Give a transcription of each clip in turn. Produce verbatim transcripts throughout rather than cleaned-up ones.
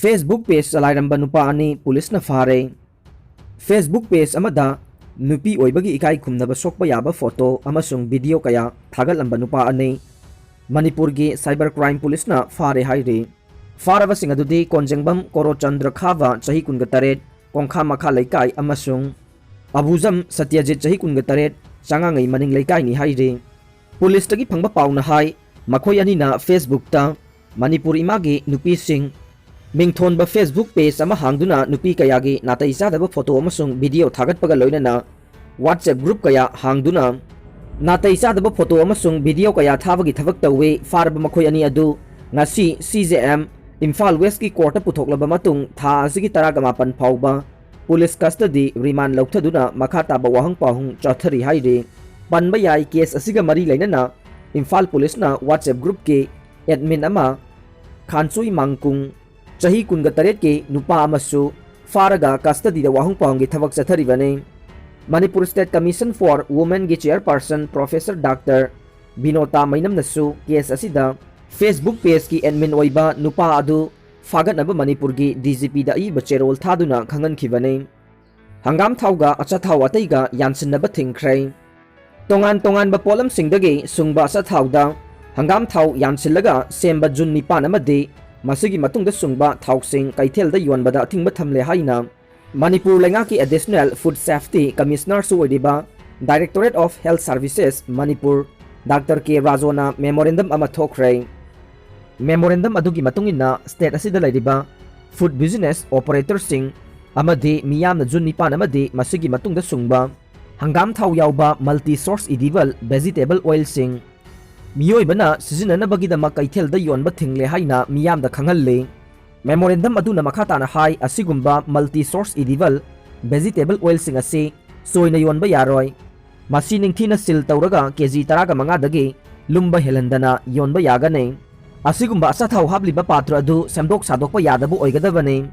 Facebook page ꯆꯂꯥꯏꯔꯝꯕ ꯅꯨꯄꯥ ꯑꯅꯤ ꯄꯨꯂꯤꯁꯅ ꯐꯥꯔꯦ꯫ Facebook page ꯑꯃꯗ ꯅꯨꯄꯤ ꯑꯣꯏꯕꯒꯤ ꯏꯀꯥꯏ ꯈꯨꯝꯅꯕ ꯁꯣꯛꯄ ꯌꯥꯕ photo ꯑꯃꯁꯨꯡ video ꯀꯌꯥ ꯊꯥꯒꯠꯂꯝꯕ ꯅꯨꯄꯥ ꯑꯅꯤ ꯃꯅꯤꯄꯨꯔꯒꯤ cyber crime ꯄꯨꯂꯤꯁꯅ ꯐꯥꯔꯦ ꯍꯥꯏꯔꯤ꯫ ꯐꯥꯔꯕꯁꯤꯡ ꯑꯗꯨꯗꯤ ꯀꯣꯟꯖꯦꯡꯕꯝ ꯀꯣꯔꯣꯆꯟꯗ꯭ꯔ ꯈꯥꯕ, ꯆꯍꯤ ꯀꯨꯟꯒ ꯇꯔꯦꯠ, ꯀꯣꯡꯈꯥ ꯃꯈꯥ ꯂꯩꯀꯥꯏ, ꯑꯃꯁꯨꯡ ꯑꯕꯨꯖꯝ ꯁꯇ꯭ꯌꯖꯤꯠ, ꯆꯍꯤ ꯀꯨꯟꯒ ꯇꯔꯦꯠ, ꯆꯉꯥꯉꯩ ꯃꯅꯤꯡ ꯂꯩꯀꯥꯏꯅꯤ ꯍꯥꯏꯔꯤ꯫ ꯄꯨꯂꯤꯁꯇꯒꯤ ꯐꯪꯕ ꯄꯥꯎꯅ ꯍꯥꯏ, ꯃꯈꯣꯏ ꯑꯅꯤꯅ Facebook-ꯇ ꯃꯅꯤꯄꯨꯔ ꯏꯃꯥꯒꯤ ꯅꯨꯄꯤꯁꯤꯡ, ꯃꯤꯡꯊꯣꯟꯕ Facebook page ꯑꯃ ꯍꯥꯡꯗꯨꯅ ꯅꯨꯄꯤ ꯀꯌꯥꯒꯤ ꯅꯥꯇꯩ ꯆꯥꯗꯕ photo ꯑꯃꯁꯨꯡ video ꯊꯥꯒꯠꯄꯒ ꯂꯣꯏꯅꯅ WhatsApp group ꯀꯌꯥ ꯍꯥꯡꯗꯨꯅ ꯅꯥꯇꯩ ꯆꯥꯗꯕ photo ꯑꯃꯁꯨꯡ video ꯀꯌꯥ ꯊꯥꯕꯒꯤ ꯊꯕꯛ ꯇꯧꯏ꯫ ꯐꯥꯔꯕ ꯃꯈꯣꯏ ꯑꯅꯤ ꯑꯗꯨ ꯉꯁꯤ C J M ꯏꯝꯐꯥꯜ West-ꯀꯤ court-ꯇ ꯄꯨꯊꯣꯛꯂꯕ ꯃꯇꯨꯡ ꯊꯥ ꯑꯁꯤꯒꯤ ꯇꯔꯥꯒ ꯃꯥꯄꯟ ꯐꯥꯎꯕ police custody remand ꯂꯧꯊꯗꯨꯅ ꯃꯈꯥ ꯇꯥꯕ ꯋꯥꯍꯪ ꯄꯥꯎꯍꯪ ꯆꯠꯊꯔꯤ ꯍꯥꯏꯔꯤ꯫ ꯄꯟꯕ ꯌꯥꯏ, case ꯑꯁꯤꯒ ꯃꯔꯤ ꯂꯩꯅꯅ ꯏꯝꯐꯥꯜ ꯄꯨꯂꯤꯁꯅ WhatsApp group-ꯀꯤ admin ꯑꯃ ꯈꯥꯟꯆꯨꯏ ꯃꯥꯡꯀꯨꯡ, ꯆꯍꯤ ꯀꯨꯟꯒ ꯇꯔꯦꯠꯀꯤ ꯅꯨꯄꯥ ꯑꯃꯁꯨ ꯐꯥꯔꯒ custody-ꯗ ꯋꯥꯍꯪ ꯄꯥꯎꯍꯪꯒꯤ ꯊꯕꯛ ꯆꯠꯊꯔꯤꯕꯅꯤ꯫ Manipur State Commission for Women-ꯒꯤ chairperson Professor Doctor ꯕꯤꯅꯣꯇꯥ ꯃꯩꯅꯝꯅꯁꯨ case ꯑꯁꯤꯗ Facebook page-ꯀꯤ admin ꯑꯣꯏꯕ ꯅꯨꯄꯥ ꯑꯗꯨ ꯐꯥꯒꯠꯅꯕ ꯃꯅꯤꯄꯨꯔꯒꯤ D G P-ꯗ ꯑꯏꯕ ꯆꯦꯔꯣꯜ ꯊꯥꯗꯨꯅ ꯈꯪꯍꯟꯈꯤꯕꯅꯤ꯫ ꯍꯪꯒꯥꯝ ꯊꯥꯎꯒ ꯑꯆꯥꯊꯥꯎ ꯑꯇꯩꯒ ꯌꯥꯟꯁꯤꯟꯅꯕ ꯊꯤꯡꯈ꯭ꯔꯦ꯫ ꯇꯣꯉꯥꯟ ꯇꯣꯉꯥꯟꯕ ꯄꯣꯠꯂꯝꯁꯤꯡꯗꯒꯤ ꯁꯨꯡꯕ ꯑꯆꯥꯊꯥꯎꯗ ꯍꯪꯒꯥꯝ ꯊꯥꯎ ꯌꯥꯟꯁꯤꯜꯂꯒ ꯁꯦꯝꯕ ꯖꯨꯟ ꯅꯤꯄꯥꯟ ꯑꯃꯗꯤ ꯃꯁꯤꯒꯤ ꯃꯇꯨꯡꯗ ꯁꯨꯡꯕ ꯊꯥꯎꯁꯤꯡ ꯀꯩꯊꯦꯜꯗ ꯌꯣꯟꯕꯗ ꯑꯊꯤꯡꯕ ꯊꯝꯂꯦ ꯍꯥꯏꯅ ꯃꯅꯤꯄꯨꯔ ꯂꯩꯉꯥꯛꯀꯤ Additional Food Safety Commissioner-ꯁꯨ ꯑꯣꯏꯔꯤꯕ Directorate of Health Services Manipur Doctor K ꯔꯥꯖꯣꯅ memorandum ꯑꯃ ꯊꯣꯛꯈ꯭ꯔꯦ꯫ Memorandum ꯑꯗꯨꯒꯤ ꯃꯇꯨꯡ ꯏꯟꯅ state ꯑꯁꯤꯗ ꯂꯩꯔꯤꯕ food business operator-ꯁꯤꯡ ꯑꯃꯗꯤ ꯃꯤꯌꯥꯝꯅ ꯖꯨꯟ ꯅꯤꯄꯥꯟ ꯑꯃꯗꯤ ꯃꯁꯤꯒꯤ ꯃꯇꯨꯡꯗ ꯁꯨꯡꯕ ꯍꯪꯒꯥꯝ ꯊꯥꯎ ꯌꯥꯎꯕ multi source edible vegetable oil-ꯁꯤꯡ ꯃꯤꯑꯣꯏꯕꯅ ꯁꯤꯖꯤꯟꯅꯅꯕꯒꯤꯗꯃꯛ ꯀꯩꯊꯦꯜꯗ ꯌꯣꯟꯕ ꯊꯤꯡꯂꯦ ꯍꯥꯏꯅ ꯃꯤꯌꯥꯝꯗ ꯈꯪꯍꯜꯂꯤ꯫ Memorandum ꯑꯗꯨꯅ ꯃꯈꯥ ꯇꯥꯅ ꯍꯥꯏ, ꯑꯁꯤꯒꯨꯝꯕ multi source edible vegetable oil-ꯁꯤꯡ ꯑꯁꯤ ꯆꯣꯏꯅ ꯌꯣꯟꯕ ꯌꯥꯔꯣꯏ꯫ ꯃꯁꯤ ꯅꯤꯡꯊꯤꯅ seal ꯇꯧꯔꯒ K G ꯇꯔꯥꯒ ꯃꯉꯥꯗꯒꯤ ꯂꯨꯝꯕ ꯍꯦꯜꯍꯟꯗꯅ ꯌꯣꯟꯕ ꯌꯥꯒꯅꯤ꯫ ꯑꯁꯤꯒꯨꯝꯕ ꯑꯆꯥꯊꯥꯎ ꯍꯥꯞꯂꯤꯕ ꯄꯥꯇ꯭ꯔ ꯑꯗꯨ ꯁꯦꯝꯗꯣꯛ ꯁꯥꯗꯣꯛꯄ ꯌꯥꯗꯕ ꯑꯣꯏꯒꯗꯕꯅꯤ꯫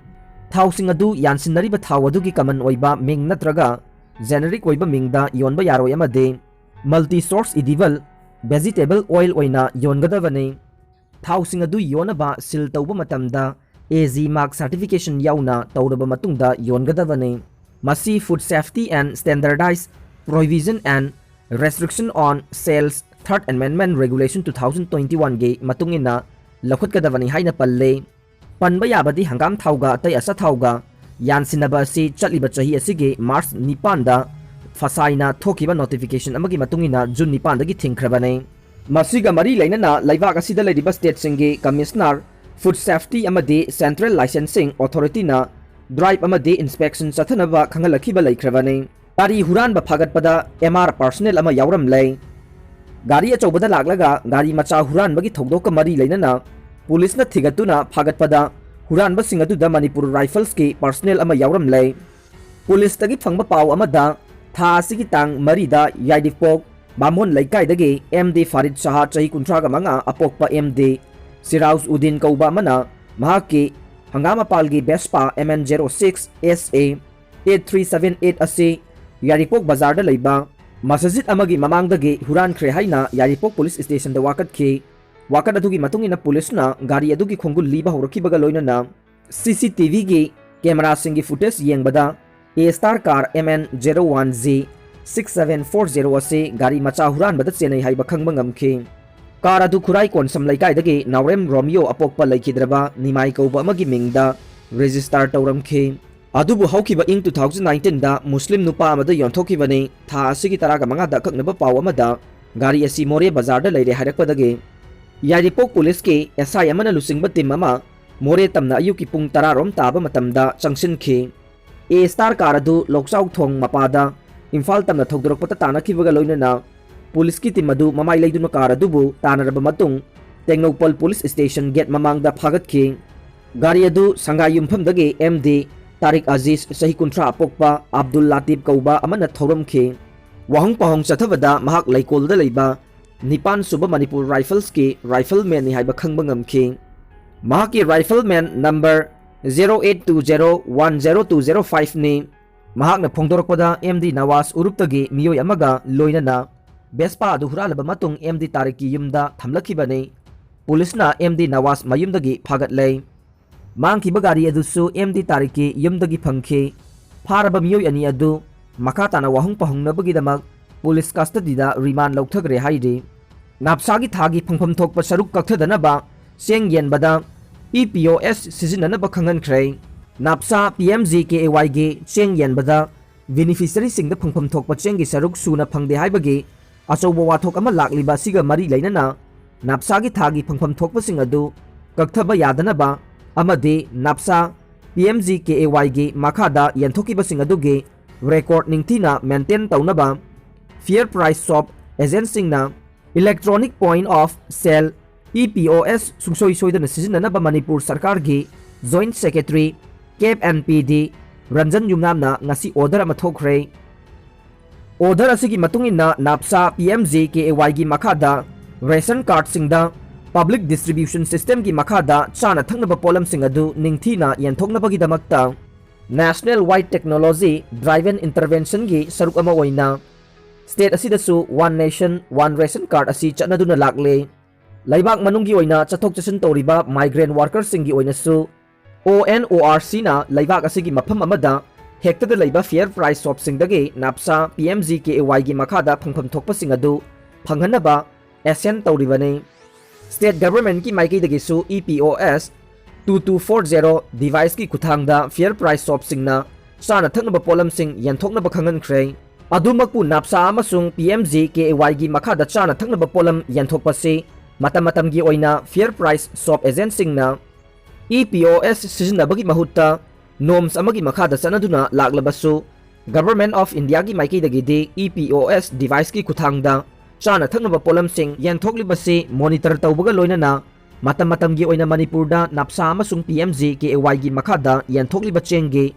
ꯊꯥꯎꯁꯤꯡ ꯑꯗꯨ ꯌꯥꯟꯁꯤꯟꯅꯔꯤꯕ ꯊꯥꯎ ꯑꯗꯨꯒꯤ common ꯑꯣꯏꯕ ꯃꯤꯡ ꯅꯠꯇ꯭ꯔꯒ generic ꯑꯣꯏꯕ ꯃꯤꯡꯗ ꯌꯣꯟꯕ ꯌꯥꯔꯣꯏ ꯑꯃꯗꯤ multi source edible vegetable oil ꯑꯣꯏꯅ ꯌꯣꯟꯒꯗꯕꯅꯤ꯫ ꯊꯥꯎꯁꯤꯡ ꯑꯗꯨ ꯌꯣꯟꯅꯕ seal ꯇꯧꯕ ꯃꯇꯝꯗ ꯑꯦ ꯖꯤ ꯃꯥꯔꯛ ꯁꯥꯔꯇꯤꯐꯤꯀꯦꯁꯟ ꯌꯥꯎꯅ ꯇꯧꯔꯕ ꯃꯇꯨꯡꯗ ꯌꯣꯟꯒꯗꯕꯅꯤ꯫ ꯃꯁꯤ Food Safety and Standardized Provision and Restriction on Sales Third Amendment Regulation two thousand twenty-one ꯒꯤ ꯃꯇꯨꯡ ꯏꯟꯅ ꯂꯧꯈꯠꯀꯗꯕꯅꯤ ꯍꯥꯏꯅ ꯄꯜꯂꯤ꯫ ꯄꯟꯕ ꯌꯥꯕꯗꯤ ꯍꯪꯒꯥꯝ ꯊꯥꯎꯒ ꯑꯇꯩ ꯑꯆꯥꯊꯥꯎꯒ ꯌꯥꯟꯁꯤꯟꯅꯕ ꯑꯁꯤ ꯆꯠꯂꯤꯕ ꯆꯍꯤ ꯑꯁꯤꯒꯤ ꯃꯥꯔꯆ ꯅꯤꯄꯥꯟꯗ ꯐꯁꯥꯏꯅ ꯊꯣꯛꯈꯤꯕ ꯅꯣꯇꯤꯐꯤꯀꯦꯁꯟ ꯑꯃꯒꯤ ꯃꯇꯨꯡ ꯏꯟꯅ ꯖꯨꯟ ꯅꯤꯄꯥꯟꯗꯒꯤ ꯊꯤꯡꯈ꯭ꯔꯕꯅꯤ꯫ ꯃꯁꯤꯒ ꯃꯔꯤ ꯂꯩꯅꯅ ꯂꯩꯕꯥꯛ ꯑꯁꯤꯗ ꯂꯩꯔꯤꯕ ꯁ꯭ꯇꯦꯠꯁꯤꯡꯒꯤ ꯀꯃꯤꯁꯅꯔ, ꯐꯨꯗ ꯁꯦꯐꯇꯤ ꯑꯃꯗꯤ ꯁꯦꯟꯇ꯭ꯔꯦꯜ ꯂꯥꯏꯁꯦꯟꯁꯤꯡ ꯑꯣꯊꯣꯔꯤꯇꯤꯅ ꯗ꯭ꯔꯥꯏꯚ ꯑꯃꯗꯤ ꯏꯟꯁꯄꯦꯛꯁꯟ ꯆꯠꯊꯅꯕ ꯈꯪꯍꯜꯂꯛꯈꯤꯕ ꯂꯩꯈ꯭ꯔꯕꯅꯤ꯫ ꯒꯥꯔꯤ ꯍꯨꯔꯥꯟꯕ ꯐꯥꯒꯠꯄꯗ ꯑꯦꯝ ꯑꯥꯔ ꯄꯥꯔꯁꯣꯅꯦꯜ ꯑꯃ ꯌꯥꯎꯔꯝꯂꯦ꯫ ꯒꯥꯔꯤ ꯑꯆꯧꯕꯗ ꯂꯥꯛꯂꯒ ꯒꯥꯔꯤ ꯃꯆꯥ ꯍꯨꯔꯥꯟꯕꯒꯤ ꯊꯧꯗꯣꯛꯀ ꯃꯔꯤ ꯂꯩꯅꯅ ꯄꯨꯂꯤꯁꯅ ꯊꯤꯒꯠꯇꯨꯅ ꯐꯥꯒꯠꯄꯗ ꯍꯨꯔꯥꯟꯕꯁꯤꯡ ꯑꯗꯨꯗ ꯃꯅꯤꯄꯨꯔ ꯔꯥꯏꯐꯜꯁꯀꯤ ꯄꯥꯔꯁꯣꯅꯦꯜ ꯑꯃ ꯌꯥꯎꯔꯝꯂꯦ꯫ ꯄꯨꯂꯤꯁꯇꯒꯤ ꯐꯪꯕ ꯄꯥꯎ ꯑꯃꯗ ꯊꯥ ꯑꯁꯤꯒꯤ ꯇꯥꯡ ꯃꯔꯤꯗ ꯌꯥꯏꯔꯤꯄꯣꯛ ꯕꯥꯃꯣꯟ ꯂꯩꯀꯥꯏꯗꯒꯤ ꯑꯦꯝ ꯗꯤ ꯐꯥꯔꯤꯗ ꯁꯍꯥ, ꯆꯍꯤ ꯀꯨꯟꯊ꯭ꯔꯥꯒ ꯃꯉꯥ, ꯑꯄꯣꯛꯄ ꯑꯦꯝ ꯗꯤ ꯁꯤꯔꯥꯎꯖ ꯎꯗꯤꯟ ꯀꯧꯕ ꯑꯃꯅ ꯃꯍꯥꯛꯀꯤ ꯍꯪꯒꯥꯝ ꯃꯄꯥꯜꯒꯤ ꯕꯦꯁꯄꯥ M N zero six S A eight three seven eight ꯑꯁꯤ ꯌꯥꯏꯔꯤꯄꯣꯛ ꯕꯖꯥꯔꯗ ꯂꯩꯕ ꯃꯁꯖꯤꯗ ꯑꯃꯒꯤ ꯃꯃꯥꯡꯗꯒꯤ ꯍꯨꯔꯥꯟꯈ꯭ꯔꯦ ꯍꯥꯏꯅ ꯌꯥꯏꯔꯤꯄꯣꯛ ꯄꯨꯂꯤꯁ ꯁ꯭ꯇꯦꯁꯟꯗ ꯋꯥꯀꯠꯈꯤ꯫ ꯋꯥꯀꯠ ꯑꯗꯨꯒꯤ ꯃꯇꯨꯡ ꯏꯟꯅ ꯄꯨꯂꯤꯁꯅ ꯒꯥꯔꯤ ꯑꯗꯨꯒꯤ ꯈꯣꯡꯒꯨꯜ ꯂꯤꯕ ꯍꯧꯔꯛꯈꯤꯕꯒ ꯂꯣꯏꯅꯅ ꯁꯤ ꯁꯤ ꯇꯤ ꯚꯤꯒꯤ ꯀꯦꯃꯦꯔꯥꯁꯤꯡꯒꯤ ꯐꯨꯇꯦꯖ ꯌꯦꯡꯕꯗ A star car M N zero one Z six seven four zero ꯑꯁꯤ ꯒꯥꯔꯤ ꯃꯆꯥ ꯍꯨꯔꯥꯟꯕꯗ ꯆꯦꯟꯅꯩ ꯍꯥꯏꯕ ꯈꯪꯕ ꯉꯝꯈꯤ꯫ ꯀꯥꯔ ꯑꯗꯨ ꯈꯨꯔꯥꯏ ꯀꯣꯟꯁꯝ ꯂꯩꯀꯥꯏꯗꯒꯤ ꯅꯥꯎꯔꯦꯝ ꯔꯣꯃꯤꯌꯣ ꯑꯄꯣꯛꯄ ꯂꯩꯈꯤꯗ꯭ꯔꯕ ꯅꯤꯃꯥꯏ ꯀꯧꯕ ꯑꯃꯒꯤ ꯃꯤꯡꯗ ꯔꯦꯖꯤꯁꯇꯥꯔ ꯇꯧꯔꯝꯈꯤ꯫ ꯑꯗꯨꯕꯨ ꯍꯧꯈꯤꯕ ꯏꯪ two thousand nineteenꯗ ꯃꯨꯁꯂꯤꯝ ꯅꯨꯄꯥ ꯑꯃꯗ ꯌꯣꯟꯊꯣꯛꯈꯤꯕꯅꯤ꯫ ꯊꯥ ꯑꯁꯤꯒꯤ ꯇꯔꯥꯒ ꯃꯉꯥꯗ ꯑꯀꯛꯅꯕ ꯄꯥꯎ ꯑꯃꯗ ꯒꯥꯔꯤ ꯑꯁꯤ ꯃꯣꯔꯦ ꯕꯖꯥꯔꯗ ꯂꯩꯔꯦ ꯍꯥꯏꯔꯛꯄꯗꯒꯤ ꯌꯥꯏꯔꯤꯄꯣꯛ ꯄꯨꯂꯤꯁꯀꯤ S I ꯑꯃꯅ ꯂꯨꯆꯤꯡꯕ ꯇꯤꯝ ꯑꯃ ꯃꯣꯔꯦ ꯇꯝꯅ ꯑꯌꯨꯛꯀꯤ ꯄꯨꯡ ꯇꯔꯥ ꯔꯣꯝ ꯇꯥꯕ ꯃꯇꯝꯗ ꯆꯪꯁꯤꯟꯈꯤ꯫ A star car ꯑꯗꯨ ꯂꯣꯛꯆꯥꯎ ꯊꯣꯡ ꯃꯄꯥꯗ ꯏꯝꯐꯥꯜ ꯇꯝꯅ ꯊꯧꯗꯣꯔꯛꯄꯗ ꯇꯥꯟꯅꯈꯤꯕꯒ ꯂꯣꯏꯅꯅ ꯄꯨꯂꯤꯁꯀꯤ ꯇꯤꯝ ꯑꯗꯨ ꯃꯃꯥꯏ ꯂꯩꯗꯨꯅ ꯀꯥꯔ ꯑꯗꯨꯕꯨ ꯇꯥꯟꯅꯔꯕ ꯃꯇꯨꯡ ꯇꯦꯡꯅꯧꯄꯜ ꯄꯨꯂꯤꯁ ꯁ꯭ꯇꯦꯁꯟ ꯒꯦꯠ ꯃꯃꯥꯡꯗ ꯐꯥꯒꯠꯈꯤ꯫ ꯒꯥꯔꯤ ꯑꯗꯨ ꯁꯪꯒꯥꯏ ꯌꯨꯝꯐꯝꯗꯒꯤ ꯑꯦꯝ ꯗꯤ ꯇꯥꯔꯤꯛ ꯑꯖꯤꯖ, ꯆꯍꯤ ꯀꯨꯟꯊ꯭ꯔꯥ, ꯑꯄꯣꯛꯄ ꯑꯕꯗꯨꯜ ꯂꯥꯇꯤꯞ ꯀꯧꯕ ꯑꯃꯅ ꯊꯧꯔꯝꯈꯤ꯫ ꯋꯥꯍꯪ ꯄꯥꯎꯍꯪ ꯆꯠꯊꯕꯗ ꯃꯍꯥꯛ ꯂꯩꯀꯣꯜꯗ ꯂꯩꯕ ꯅꯤꯄꯥꯟ ꯁꯨꯕ ꯃꯅꯤꯄꯨꯔ ꯔꯥꯏꯐꯜꯁꯀꯤ ꯔꯥꯏꯐꯜꯃꯦꯟꯅꯤ ꯍꯥꯏꯕ ꯈꯪꯕ ꯉꯝꯈꯤ꯫ ꯃꯍꯥꯛꯀꯤ ꯔꯥꯏꯐꯜꯃꯦꯟ number zero eight two zero one zero two zero five ꯅꯤ꯫ ꯃꯍꯥꯛꯅ ꯐꯣꯡꯗꯣꯔꯛꯄꯗ ꯑꯦꯝ ꯗꯤ ꯅꯋꯥꯖ ꯎꯔꯨꯞꯇꯒꯤ ꯃꯤꯑꯣꯏ ꯑꯃꯒ ꯂꯣꯏꯅꯅ ꯕꯦꯁꯄꯥ ꯑꯗꯨ ꯍꯨꯔꯥꯜꯂꯕ ꯃꯇꯨꯡ ꯑꯦꯝ ꯗꯤ ꯇꯥꯔꯤꯛꯀꯤ ꯌꯨꯝꯗ ꯊꯝꯂꯛꯈꯤꯕꯅꯤ꯫ ꯄꯨꯂꯤꯁꯅ ꯑꯦꯝ ꯗꯤ ꯅꯋꯥꯖ ꯃꯌꯨꯝꯗꯒꯤ ꯐꯥꯒꯠꯂꯦ꯫ ꯃꯥꯡꯈꯤꯕ ꯒꯥꯔꯤ ꯑꯗꯨꯁꯨ ꯑꯦꯝ ꯗꯤ ꯇꯥꯔꯤꯛꯀꯤ ꯌꯨꯝꯗꯒꯤ ꯐꯪꯈꯤ꯫ ꯐꯥꯔꯕ ꯃꯤꯑꯣꯏ ꯑꯅꯤ ꯑꯗꯨ ꯃꯈꯥ ꯇꯥꯅ ꯋꯥꯍꯪ ꯄꯥꯍꯪꯅꯕꯒꯤꯗꯃꯛ ꯄꯨꯂꯤꯁ ꯀꯁꯇꯗꯤꯗ ꯔꯤꯃꯥꯟ ꯂꯧꯊꯈ꯭ꯔꯦ ꯍꯥꯏꯔꯤ꯫ ꯅꯥꯞꯁꯥꯒꯤ ꯊꯥꯒꯤ ꯐꯪꯐꯝ ꯊꯣꯛꯄ ꯁꯔꯨꯛ ꯀꯛꯊꯗꯅꯕ ꯆꯦꯡ ꯌꯦꯟꯕꯗ ꯏ ꯄꯤ ꯑꯣ ꯑꯦꯁ ꯁꯤꯖꯤꯟꯅꯅꯕ ꯈꯪꯍꯟꯈ꯭ꯔꯦ꯫ ꯅꯥꯞꯁꯥ P M G K A ꯋꯥꯏꯒꯤ ꯆꯦꯡ ꯌꯦꯟꯕꯗ ꯕꯦꯅꯤꯐꯤꯁꯔꯤꯁꯤꯡꯗ ꯐꯪꯐꯝ ꯊꯣꯛꯄ ꯆꯦꯡꯒꯤ ꯁꯔꯨꯛ ꯁꯨꯅ ꯐꯪꯗꯦ ꯍꯥꯏꯕꯒꯤ ꯑꯆꯧꯕ ꯋꯥꯊꯣꯛ ꯑꯃ ꯂꯥꯛꯂꯤꯕ ꯑꯁꯤꯒ ꯃꯔꯤ ꯂꯩꯅꯅ ꯅꯥꯞꯁꯥꯒꯤ ꯊꯥꯒꯤ ꯐꯪꯐꯝ ꯊꯣꯛꯄꯁꯤꯡ ꯑꯗꯨ ꯀꯛꯊꯕ ꯌꯥꯗꯅꯕ ꯑꯃꯗꯤ ꯅꯥꯞꯁꯥ P M G K A ꯋꯥꯏꯒꯤ ꯃꯈꯥꯗ ꯌꯦꯟꯊꯣꯛꯈꯤꯕꯁꯤꯡ ꯑꯗꯨꯒꯤ ꯔꯦꯀꯣꯔꯗ ꯅꯤꯡꯊꯤꯅ ꯃꯦꯟꯇꯦꯟ ꯇꯧꯅꯕ ꯐꯤꯌꯔ ꯄ꯭ꯔꯥꯏꯁ ꯁꯣꯞ ꯑꯦꯖꯦꯟꯁꯤꯡꯅ Electronic Point of Sale, E P O S, ꯁꯨꯡꯁꯣꯏ ꯁꯣꯏꯗꯅ ꯁꯤꯖꯤꯟꯅꯅꯕ ꯃꯅꯤꯄꯨꯔ ꯁꯔꯀꯥꯔꯒꯤ ꯖꯣꯏꯟꯠ ꯁꯦꯀ꯭ꯔꯦꯇꯔꯤ, ꯀꯦꯞ ꯑꯦꯟ ꯄꯤ ꯗꯤ, ꯔꯟꯖꯟ ꯌꯨꯝꯅꯥꯝꯅ ꯉꯁꯤ ꯑꯣꯔꯗꯔ ꯑꯃ ꯊꯣꯛꯈ꯭ꯔꯦ꯫ ꯑꯣꯔꯗꯔ ꯑꯁꯤꯒꯤ ꯃꯇꯨꯡ ꯏꯟꯅ ꯅꯥꯞꯁꯥ P M G K A ꯋꯥꯏꯒꯤ ꯃꯈꯥꯗ ꯔꯦꯁꯟ ꯀꯥꯔꯗꯁꯤꯡꯗ ꯄꯕ꯭ꯂꯤꯛ ꯗꯤꯁꯇ꯭ꯔꯤꯕ꯭ꯌꯨꯁꯟ ꯁꯤꯁꯇꯦꯝꯒꯤ ꯃꯈꯥꯗ ꯆꯥꯅ ꯊꯛꯅꯕ ꯄꯣꯠꯂꯝꯁꯤꯡ ꯑꯗꯨ ꯅꯤꯡꯊꯤꯅ ꯌꯦꯟꯊꯣꯛꯅꯕꯒꯤꯗꯃꯛꯇ National Wide Technology Driven Interventionꯒꯤ ꯁꯔꯨꯛ ꯑꯃ ꯑꯣꯏꯅ ꯁ꯭ꯇꯦꯠ ꯑꯁꯤꯗꯁꯨ One Nation One Ration Card ꯑꯁꯤ ꯆꯠꯅꯗꯨꯅ ꯂꯥꯛꯂꯦ꯫ ꯂꯩꯕꯥꯛ ꯃꯅꯨꯡꯒꯤ ꯑꯣꯏꯅ ꯆꯠꯊꯣꯛ ꯆꯠꯁꯤꯟ ꯇꯧꯔꯤꯕ migrant workerꯁꯤꯡꯒꯤ ꯑꯣꯏꯅꯁꯨ ꯑꯣ ꯑꯦꯟ ꯑꯣ ꯑꯥꯔ ꯁꯤꯅ ꯂꯩꯕꯥꯛ ꯑꯁꯤꯒꯤ ꯃꯐꯝ ꯑꯃꯗ ꯍꯦꯛꯇꯗ ꯂꯩꯕ ꯐꯤꯌꯔ ꯄ꯭ꯔꯥꯏꯁ ꯁꯣꯞꯁꯤꯡꯗꯒꯤ ꯅꯥꯞꯁꯥ P M G K A ꯋꯥꯏꯒꯤ ꯃꯈꯥꯗ ꯐꯪꯐꯝ ꯊꯣꯛꯄꯁꯤꯡ ꯑꯗꯨ ꯐꯪꯍꯟꯅꯕ ꯑꯦꯁꯦꯟ ꯇꯧꯔꯤꯕꯅꯤ꯫ ꯁ꯭ꯇꯦꯠ ꯒꯚꯔꯟꯃꯦꯟꯠꯀꯤ ꯃꯥꯏꯀꯩꯗꯒꯤꯁꯨ ꯏ ꯄꯤ ꯑꯣ ꯑꯦꯁ two two four zero deviceꯀꯤ ꯈꯨꯠꯊꯥꯡꯗ ꯐꯤꯌꯔ ꯄ꯭ꯔꯥꯏꯁ ꯁꯣꯞꯁꯤꯡꯅ ꯆꯥꯅ ꯊꯛꯅꯕ ꯄꯣꯠꯂꯝꯁꯤꯡ ꯌꯦꯟꯊꯣꯛꯅꯕ ꯈꯪꯍꯟꯈ꯭ꯔꯦ꯫ ꯑꯗꯨꯃꯛꯄꯨ ꯅꯥꯞꯁꯥ ꯑꯃꯁꯨꯡ ꯄꯤ ꯑꯦꯝ ꯖꯤ ꯀꯦ ꯑꯦ ꯋꯥꯏꯒꯤ ꯃꯈꯥꯗ ꯆꯥꯅ ꯊꯛꯅꯕ ꯄꯣꯠꯂꯝ ꯌꯦꯟꯊꯣꯛꯄꯁꯤ ꯃꯇꯝ ꯃꯇꯝꯒꯤ ꯑꯣꯏꯅ fear price shop ꯑꯦꯖꯦꯟꯁꯤꯡꯅ E P O ꯑꯦꯁ ꯁꯤꯖꯤꯟꯅꯕꯒꯤ ꯃꯍꯨꯠꯇ ꯅꯣꯝꯁ ꯑꯃꯒꯤ ꯃꯈꯥꯗ ꯆꯠꯅꯗꯨꯅ ꯂꯥꯛꯂꯕꯁꯨ, ꯒꯚꯔꯟꯃꯦꯟꯠ ꯑꯣꯐ ꯏꯟꯗꯤꯌꯥꯒꯤ ꯃꯥꯏꯀꯩꯗꯒꯤꯗꯤ ꯏ ꯄꯤ ꯑꯣ ꯑꯦꯁ ꯗꯤꯚꯥꯏꯁꯀꯤ ꯈꯨꯠꯊꯥꯡꯗ ꯆꯥꯅ ꯊꯛꯅꯕ ꯄꯣꯠꯂꯝꯁꯤꯡ ꯌꯦꯟꯊꯣꯛꯂꯤꯕꯁꯤ ꯃꯣꯅꯤꯇꯔ ꯇꯧꯕꯒ ꯂꯣꯏꯅꯅ ꯃꯇꯝ ꯃꯇꯝꯒꯤ ꯑꯣꯏꯅ ꯃꯅꯤꯄꯨꯔꯗ ꯅꯥꯞꯁꯥ ꯑꯃꯁꯨꯡ ꯄꯤ ꯑꯦꯝ ꯖꯤ ꯀꯦ ꯑꯦ ꯋꯥꯏꯒꯤ ꯃꯈꯥꯗ ꯌꯦꯟꯊꯣꯛꯂꯤꯕ ꯆꯦꯡꯒꯤ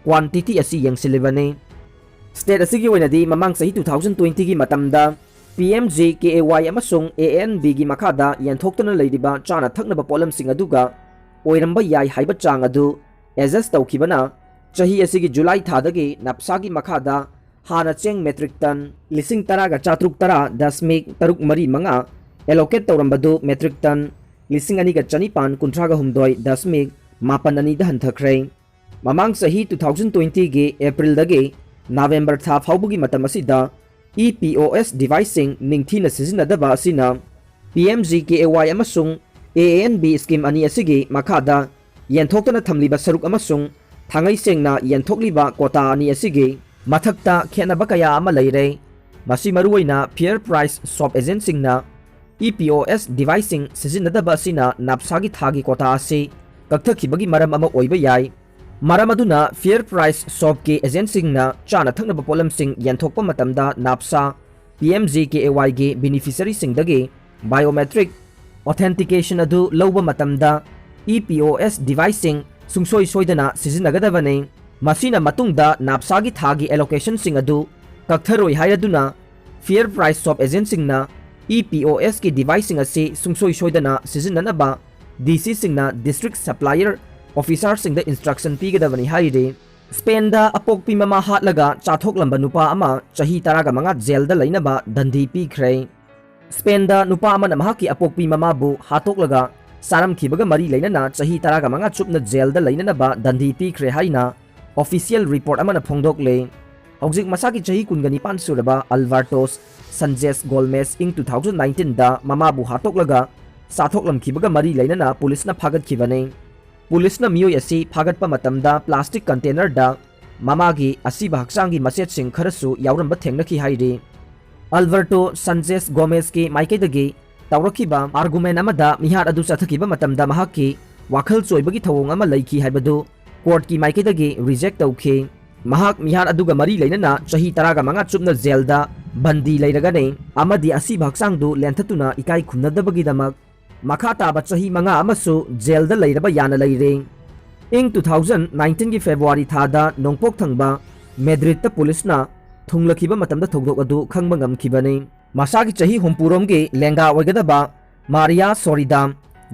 ꯀ꯭ꯋꯥꯟꯇꯤꯇꯤ ꯑꯁꯤ ꯌꯦꯡꯁꯤꯜꯂꯤꯕꯅꯤ꯫ ꯁ꯭ꯇꯦꯠ ꯑꯁꯤꯒꯤ ꯑꯣꯏꯅꯗꯤ ꯃꯃꯥꯡ ꯆꯍꯤ two thousand twentyꯒꯤ ꯃꯇꯝꯗ ꯄꯤ ꯑꯦꯝ ꯖꯤ ꯀꯦ ꯑꯦ ꯋꯥꯏ ꯑꯃꯁꯨꯡ ꯑꯦ ꯑꯦꯟ ꯕꯤꯒꯤ ꯃꯈꯥꯗ ꯌꯦꯟꯊꯣꯛꯇꯨꯅ ꯂꯩꯔꯤꯕ ꯆꯥꯅ ꯊꯛꯅꯕ ꯄꯣꯠꯂꯝꯁꯤꯡ ꯑꯗꯨꯒ ꯑꯣꯏꯔꯝꯕ ꯌꯥꯏ ꯍꯥꯏꯕ ꯆꯥꯡ ꯑꯗꯨ ꯑꯦꯗꯖꯁ ꯇꯧꯈꯤꯕꯅ ꯆꯍꯤ ꯑꯁꯤꯒꯤ ꯖꯨꯂꯥꯏ ꯊꯥꯗꯒꯤ ꯅꯥꯞꯁꯥꯒꯤ ꯃꯈꯥꯗ ꯍꯥꯟꯅ ꯆꯦꯡ ꯃꯦꯇ꯭ꯔꯤꯛ ꯇꯟ ꯂꯤꯁꯤꯡ ꯇꯔꯥꯒ ꯆꯥꯇ꯭ꯔꯨꯛ ꯇꯔꯥ ꯗꯁꯃꯤꯛ ꯇꯔꯨꯛ ꯃꯔꯤ ꯃꯉꯥ ꯑꯦꯂꯣꯀꯦꯠ ꯇꯧꯔꯝꯕꯗꯨ ꯃꯦꯇ꯭ꯔꯤꯛ ꯇꯟ ꯂꯤꯁꯤꯡ ꯑꯅꯤꯒ ꯆꯅꯤꯄꯥꯟ ꯀꯨꯟꯊ꯭ꯔꯥꯒ ꯍꯨꯝꯗꯣꯏ ꯗꯁꯃꯤꯛ ꯃꯥꯄꯟ ꯑꯅꯤꯗ ꯍꯟꯊꯈ꯭ꯔꯦ꯫ ꯃꯃꯥꯡ ꯆꯍꯤ two thousand twenty-ꯒꯤ April-ꯗꯒꯤ November ꯊꯥ ꯐꯥꯎꯕꯒꯤ ꯃꯇꯝ ꯑꯁꯤꯗ E P O S device-ꯁꯤꯡ ꯅꯤꯡꯊꯤꯅ ꯁꯤꯖꯤꯟꯅꯗꯕ ꯑꯁꯤꯅ P M G K A Y ꯑꯃꯁꯨꯡ A A N B scheme ꯑꯅꯤ ꯑꯁꯤꯒꯤ ꯃꯈꯥꯗ ꯌꯦꯟꯊꯣꯛꯇꯅ ꯊꯝꯂꯤꯕ ꯁꯔꯨꯛ ꯑꯃꯁꯨꯡ ꯊꯥꯡꯉꯩ ꯁꯦꯡꯅ ꯌꯦꯟꯊꯣꯛꯂꯤꯕ quota ꯑꯅꯤ ꯑꯁꯤꯒꯤ ꯃꯊꯛꯇ ꯈꯦꯠꯅꯕ ꯀꯌꯥ ꯑꯃ ꯂꯩꯔꯦ꯫ ꯃꯁꯤ ꯃꯔꯨꯑꯣꯏꯅ fair price shop agent-ꯁꯤꯡꯅ E P O S device-ꯁꯤꯡ ꯁꯤꯖꯤꯟꯅꯗꯕ ꯑꯁꯤꯅ NAPSA-ꯒꯤ ꯊꯥꯒꯤ quota ꯑꯁꯤ ꯀꯛꯊꯈꯤꯕꯒꯤ ꯃꯔꯝ ꯑꯃ ꯑꯣꯏꯕ ꯌꯥꯏ꯫ ꯃꯔꯝ ꯑꯗꯨꯅ fair price shop-ꯀꯤ agent-ꯁꯤꯡꯅ ꯆꯥꯅ ꯊꯛꯅꯕ ꯄꯣꯠꯂꯝꯁꯤꯡ ꯌꯦꯟꯊꯣꯛꯄ ꯃꯇꯝꯗ NAPSA P M G K A Y-ꯒꯤ beneficiary-ꯁꯤꯡꯗꯒꯤ biometric authentication ꯑꯗꯨ ꯂꯧꯕ ꯃꯇꯝꯗ E P O S device-ꯁꯤꯡ ꯁꯨꯡꯁꯣꯏ ꯁꯣꯏꯗꯅ ꯁꯤꯖꯤꯟꯅꯒꯗꯕꯅꯤ꯫ ꯃꯁꯤꯅ ꯃꯇꯨꯡꯗ NAPSA-ꯒꯤ ꯊꯥꯒꯤ allocation-ꯁꯤꯡ ꯑꯗꯨ ꯀꯛꯊꯔꯣꯏ ꯍꯥꯏꯔꯗꯨꯅ fair price shop agent-ꯁꯤꯡꯅ E P O S-ꯀꯤ device-ꯁꯤꯡ ꯑꯁꯤ ꯁꯨꯡꯁꯣꯏ ꯁꯣꯏꯗꯅ ꯁꯤꯖꯤꯟꯅꯅꯕ D C-ꯁꯤꯡꯅ district supplier officer-ꯁꯤꯡꯗ instruction ꯄꯤꯒꯗꯕꯅꯤ ꯍꯥꯏꯔꯤ꯫ ꯁ꯭ꯄꯦꯟꯗ ꯑꯄꯣꯛꯄꯤ ꯃꯃꯥ ꯍꯥꯠꯂꯒ ꯆꯥꯊꯣꯛꯂꯝꯕ ꯅꯨꯄꯥ ꯑꯃ ꯆꯍꯤ ꯇꯔꯥꯒ ꯃꯉꯥ ꯖꯦꯜꯗ ꯂꯩꯅꯕ ꯗꯟꯗꯤ ꯄꯤꯈ꯭ꯔꯦ꯫ ꯁ꯭ꯄꯦꯟꯗ ꯅꯨꯄꯥ ꯑꯃꯅ ꯃꯍꯥꯛꯀꯤ ꯑꯄꯣꯛꯄꯤ ꯃꯃꯥꯕꯨ ꯍꯥꯠꯇꯣꯛꯂꯒ ꯆꯥꯔꯝꯈꯤꯕꯒ ꯃꯔꯤ ꯂꯩꯅꯅ ꯆꯍꯤ ꯇꯔꯥꯒ ꯃꯉꯥ ꯆꯨꯞꯅ ꯖꯦꯜꯗ ꯂꯩꯅꯅꯕ ꯗꯟꯗꯤ ꯄꯤꯈ꯭ꯔꯦ ꯍꯥꯏꯅ official report ꯑꯃꯅ ꯐꯣꯡꯗꯣꯛꯂꯦ꯫ ꯍꯧꯖꯤꯛ ꯃꯁꯥꯒꯤ ꯆꯍꯤ ꯀꯨꯟꯒ ꯅꯤꯄꯥꯟ ꯁꯨꯔꯕ ꯑꯜꯕꯥꯔꯇꯣꯁ ꯁꯟꯖꯦꯁ ꯒꯣꯜꯃꯦꯁ ꯏꯪ two thousand nineteen-ꯗ ꯃꯃꯥꯕꯨ ꯍꯥꯠꯇꯣꯛꯂꯒ ꯆꯥꯊꯣꯛꯂꯝꯈꯤꯕꯒ ꯃꯔꯤ ꯂꯩꯅꯅ ꯄꯨꯂꯤꯁꯅ ꯐꯥꯒꯠꯈꯤꯕꯅꯤ꯫ ꯄꯨꯂꯤꯁꯅ ꯃꯤꯑꯣꯏ ꯑꯁꯤ ꯐꯥꯒꯠꯄ ꯃꯇꯝꯗ plastic container-ꯗ ꯃꯃꯥꯒꯤ ꯑꯁꯤꯕ ꯍꯛꯆꯥꯡꯒꯤ ꯃꯆꯦꯠꯁꯤꯡ ꯈꯔꯁꯨ ꯌꯥꯎꯔꯝꯕ ꯊꯦꯡꯅꯈꯤ ꯍꯥꯏꯔꯤ꯫ ꯑꯜꯕꯔꯇꯣ ꯁꯟꯆꯦꯁ ꯒꯣꯃꯦꯁꯀꯤ ꯃꯥꯏꯀꯩꯗꯒꯤ ꯇꯧꯔꯛꯈꯤꯕ argument ꯑꯃꯗ ꯃꯤꯍꯥꯠ ꯑꯗꯨ ꯆꯠꯊꯈꯤꯕ ꯃꯇꯝꯗ ꯃꯍꯥꯛꯀꯤ ꯋꯥꯈꯜ ꯆꯣꯏꯕꯒꯤ ꯊꯧꯑꯣꯡ ꯑꯃ ꯂꯩꯈꯤ ꯍꯥꯏꯕꯗꯨ court-ꯀꯤ ꯃꯥꯏꯀꯩꯗꯒꯤ reject ꯇꯧꯈꯤ꯫ ꯃꯍꯥꯛ ꯃꯤꯍꯥꯠ ꯑꯗꯨꯒ ꯃꯔꯤ ꯂꯩꯅꯅ ꯆꯍꯤ ꯇꯔꯥꯒ ꯃꯉꯥ ꯆꯨꯞꯅ ꯖꯦꯜꯗ ꯕꯟꯗꯤ ꯂꯩꯔꯒꯅꯤ ꯑꯃꯗꯤ ꯑꯁꯤꯕ ꯍꯛꯆꯥꯡꯗꯨ ꯂꯦꯟꯊꯠꯇꯨꯅ ꯏꯀꯥꯏ ꯈꯨꯝꯅꯗꯕꯒꯤꯗꯃꯛ ꯃꯈꯥ ꯇꯥꯕ ꯆꯍꯤ ꯃꯉꯥ ꯑꯃꯁꯨ ꯖꯦꯜꯗ ꯂꯩꯔꯕ ꯌꯥꯅ ꯂꯩꯔꯦ꯫ ꯏꯪ two thousand nineteen-ꯒꯤ February ꯊꯥꯗ ꯅꯣꯡꯄꯣꯛ ꯊꯪꯕ ꯃꯦꯗ꯭ꯔꯤꯗꯇ ꯄꯨꯂꯤꯁꯅ ꯊꯨꯡꯂꯈꯤꯕ ꯃꯇꯝꯗ ꯊꯧꯗꯣꯛ ꯑꯗꯨ ꯈꯪꯕ ꯉꯝꯈꯤꯕꯅꯤ꯫ ꯃꯁꯥꯒꯤ ꯆꯍꯤ ꯍꯨꯝꯐꯨꯔꯣꯝꯒꯤ ꯂꯦꯡꯒꯥ ꯑꯣꯏꯒꯗꯕ ꯃꯥꯔꯤꯌꯥ ꯁꯣꯔꯤꯗꯥ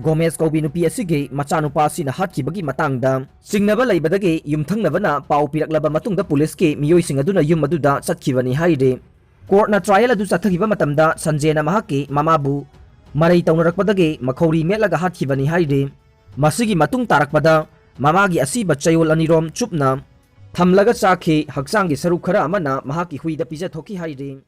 ꯒꯣꯃꯦꯁ ꯀꯧꯕꯤ ꯅꯨꯄꯤ ꯑꯁꯤꯒꯤ ꯃꯆꯥꯅꯨꯄꯥ ꯑꯁꯤꯅ ꯍꯥꯠꯈꯤꯕꯒꯤ ꯃꯇꯥꯡꯗ ꯆꯤꯡꯅꯕ ꯂꯩꯕꯗꯒꯤ ꯌꯨꯝꯊꯪꯅꯕꯅ ꯄꯥꯎ ꯄꯤꯔꯛꯂꯕ ꯃꯇꯨꯡꯗ ꯄꯨꯂꯤꯁꯀꯤ ꯃꯤꯑꯣꯏꯁꯤꯡ ꯑꯗꯨꯅ ꯌꯨꯝ ꯑꯗꯨꯗ ꯆꯠꯈꯤꯕꯅꯤ ꯍꯥꯏꯔꯤ꯫ Court-ꯅ trial ꯑꯗꯨ ꯆꯠꯊꯈꯤꯕ ꯃꯇꯝꯗ ꯁꯟꯖꯦꯅ ꯃꯍꯥꯛꯀꯤ ꯃꯃꯥꯕꯨ ꯃꯔꯩ ꯇꯧꯅꯔꯛꯄꯗꯒꯤ ꯃꯈꯧꯔꯤ ꯃꯦꯠꯂꯒ ꯍꯥꯠꯈꯤꯕꯅꯤ ꯍꯥꯏꯔꯤ꯫ ꯃꯁꯤꯒꯤ ꯃꯇꯨꯡ ꯇꯥꯔꯛꯄꯗ ꯃꯃꯥꯒꯤ ꯑꯁꯤꯕ ꯆꯌꯣꯜ ꯑꯅꯤꯔꯣꯝ ꯆꯨꯞꯅ ꯊꯝꯂꯒ ꯆꯥꯈꯤ꯫ ꯍꯛꯆꯥꯡꯒꯤ ꯁꯔꯨꯛ ꯈꯔ ꯑꯃꯅ ꯃꯍꯥꯛꯀꯤ ꯍꯨꯏꯗ ꯄꯤꯖꯊꯣꯛꯈꯤ ꯍꯥꯏꯔꯤ꯫